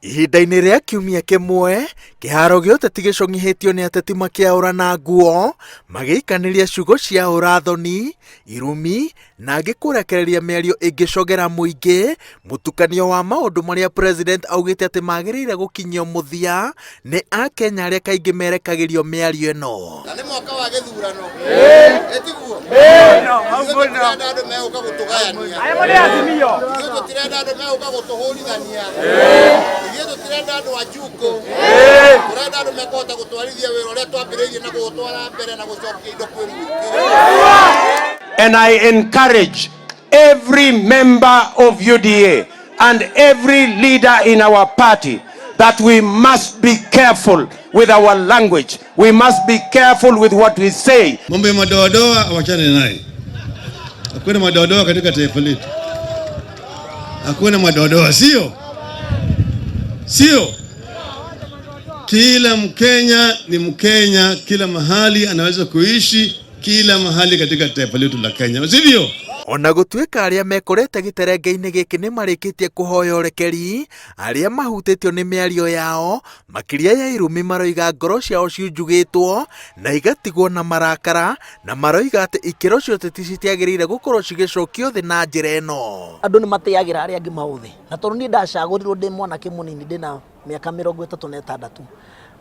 Ihinda-inĩ rĩa kiumia kĩmwe, kĩharo gĩa ũteti gĩcũng'ihĩtio nĩ ateti makĩaũrana nguo, magĩikanĩria ciugo cia ũrathoni, irumi, na angĩ kũrekereria mĩario ĩngĩcogera mũingĩ, mũtukanio wa maũndũ marĩa President augĩte atĩ magĩrĩire gũkinyio mũthia nĩ Akenya arĩa kaingĩ merekagĩrio mĩario ĩno. Na nĩ mwaka wa gĩthurano. Ĩ tiguo? Ithuĩ tũtirenda andũ megũka gũtũgayania. Ithuĩ tũtirenda andũ megũka gũtũhũrithania. Ithuĩ tũtirenda andũ a njukũ. Tũrenda andũ mekũhota gũtwarithia wĩra ũrĩa twambĩrĩirie na kũũtwara mbere na gũcokia indo kwĩ mũingĩ. And I encourage every member of UDA and every leader in our party that we must be careful with our language. We must be careful with what we say. Mambo ya madoadoa awachane naye. Hakuna madoadoa katika taifa letu, hakuna madoadoa, sio sio? Kila Mkenya ni Mkenya, kila mahali anaweza kuishi, kila mahali katika taifa letu la Kenya, sivyo? Ona gũtuĩka arĩa mekorete gĩterenge-inĩ gĩkĩ nĩ marĩkĩtie kũhoya ũrekeri, arĩa mahutĩtio nĩ mĩario yao, makĩria ya irumi maroiga ngoro ciao ciunjugĩtwo na igatigwo na marakara na maroiga atĩ ikĩro cia ũteti citiagĩrĩire gũkorwo cigĩcokio thĩ na njĩra ĩno. Andũ nĩ matĩagĩra arĩa angĩ maũthĩ, na tondũ niĩ ndacagũrirwo ndĩ mwanake mũnini ndĩna mĩaka 36,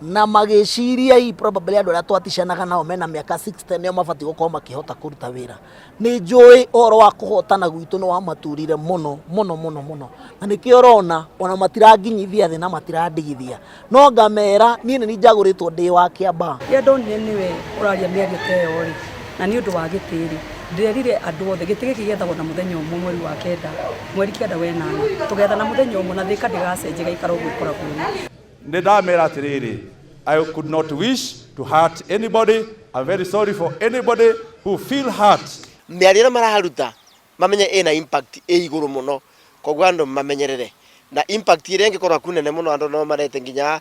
na magĩciria hihi probably andũ arĩa twaticanaga nao mena mĩaka 60 nĩo mabatiĩ gũkorwo makĩhota kũruta wĩra. Nĩ njũĩ ũhoro wa kũhotana gwitũ nĩ wamaturire mũno mũno mũno mũno, na nĩkĩo ũrona ona matiranginyithia thĩ na matirandigithia, no ngamera niĩ nĩ niĩ njagũrĩtwo ndĩ wa Kĩambaa. Rĩrĩa ndonire nĩwe ũraria mĩario ta ĩyo rĩ, na nĩ ũndũ wa gĩtĩ rĩ, ndĩrerire andũ othe gĩtĩ gĩkĩ gĩethagwo na mũthenya ũmwe mweri wa kenda, mweri kenda wa ĩnana, tũgethana mũthenya ũmwe na Thĩka ndĩgacenjia ĩgaikara ũguo ĩkoragwo ĩrĩ. Nĩ ndamera atĩrĩrĩ, I could not wish to hurt anybody. I'm very sorry for anybody who feel hurt. Mĩario ĩrĩa mararuta mamenye ĩna impact ĩ igũrũ mũno, koguo andũ mamenyerere na impact ĩrĩa ĩngĩkorwo ku nene mũno, andũ no marete nginya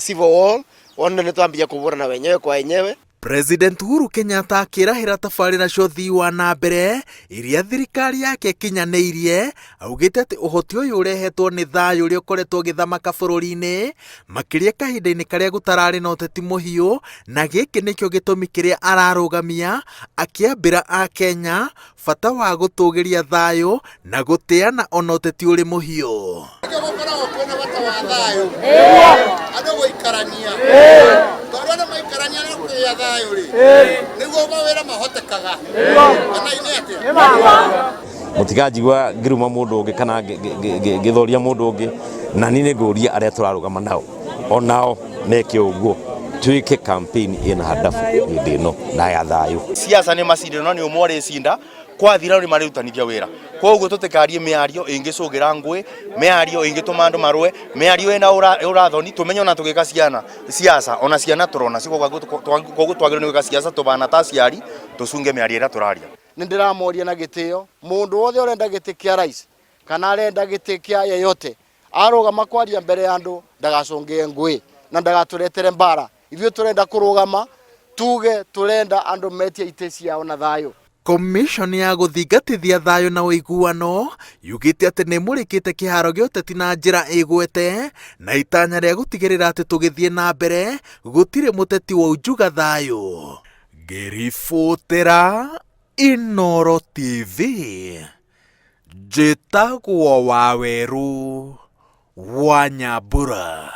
civil war, wone nĩ twambia kũhũrana wenyewe kwa wenyewe. President Uhuru Kenyatta akĩrahĩra tabarĩra cia ũthii wa na mbere iria thirikari yake ĩkinyanĩirie, augĩte atĩ ũhoti ũyũ ũrehetwo nĩ thayũ ũrĩa ũkoretwo ũgĩthamaka bũrũri-inĩ, makĩria kahinda-inĩ karĩa gũtararĩ na ũteti mũhiũ, na gĩkĩ nĩkĩo gĩtũmi kĩrĩa ararũgamia akĩambĩra Akenya bata wa gũtũgĩria thayũ na gũtĩana ona ũteti ũrĩ mũhiũ. Nĩkĩo gũkoragwo kwĩna bata wa thayũ, andũ gũikarania, tondũ andũ maikarania na kũgĩa thayũ rĩ, nĩguo mawĩra mahotekaga. Kana inĩ atĩa? Mũtikanjigua ngĩruma mũndũ ũngĩ kana ngĩthoria mũndũ ũngĩ, na niĩ nĩ ngũria arĩa tũrarũgama nao onao meke ũguo, twĩke campaign ĩna handabu hĩndĩ ĩno na ya thayũ. Siasa nĩ macindano, nĩ ũmwe ũrĩcinda kwathira nĩ marĩrutanithia wĩra, koguo tũtikarie mĩario ĩngĩcũngĩra ngũĩ, mĩario ĩngĩtũma andũ marũe, mĩario ĩna ũrathoni. Tũmenye ona tũgĩka ciana siasa, ona ciana tũrona koguo twagĩrĩirwo nĩ gwĩka siasa tũbana ta aciari, tũcunge mĩario ĩrĩa tũraria. Nĩ ndĩramoria na gĩtĩo, mũndũ wothe ũrenda gĩtĩ kĩa rais kana arenda gĩtĩ kĩa yeyote, arũgama kwaria mbere ya andũ ndagacũngĩe ngũĩ na ndagatũretere mbara. Ithuĩ tũrenda kũrũgama tuge tũrenda andũ metie itĩ ciao na thayũ. Commission ya gũthingatithia thayũ na ũiguano yugĩte atĩ nĩ ĩmũrĩkĩte kĩharo gĩa ũteti na njĩra ĩgwete na itanya rĩa gũtigĩrĩra atĩ tũgĩthiĩ na mbere gũtirĩ mũteti waunjuga thayũ. Ngĩribotera Inooro TV, njĩtagwo Wawerũ wa Nyambura.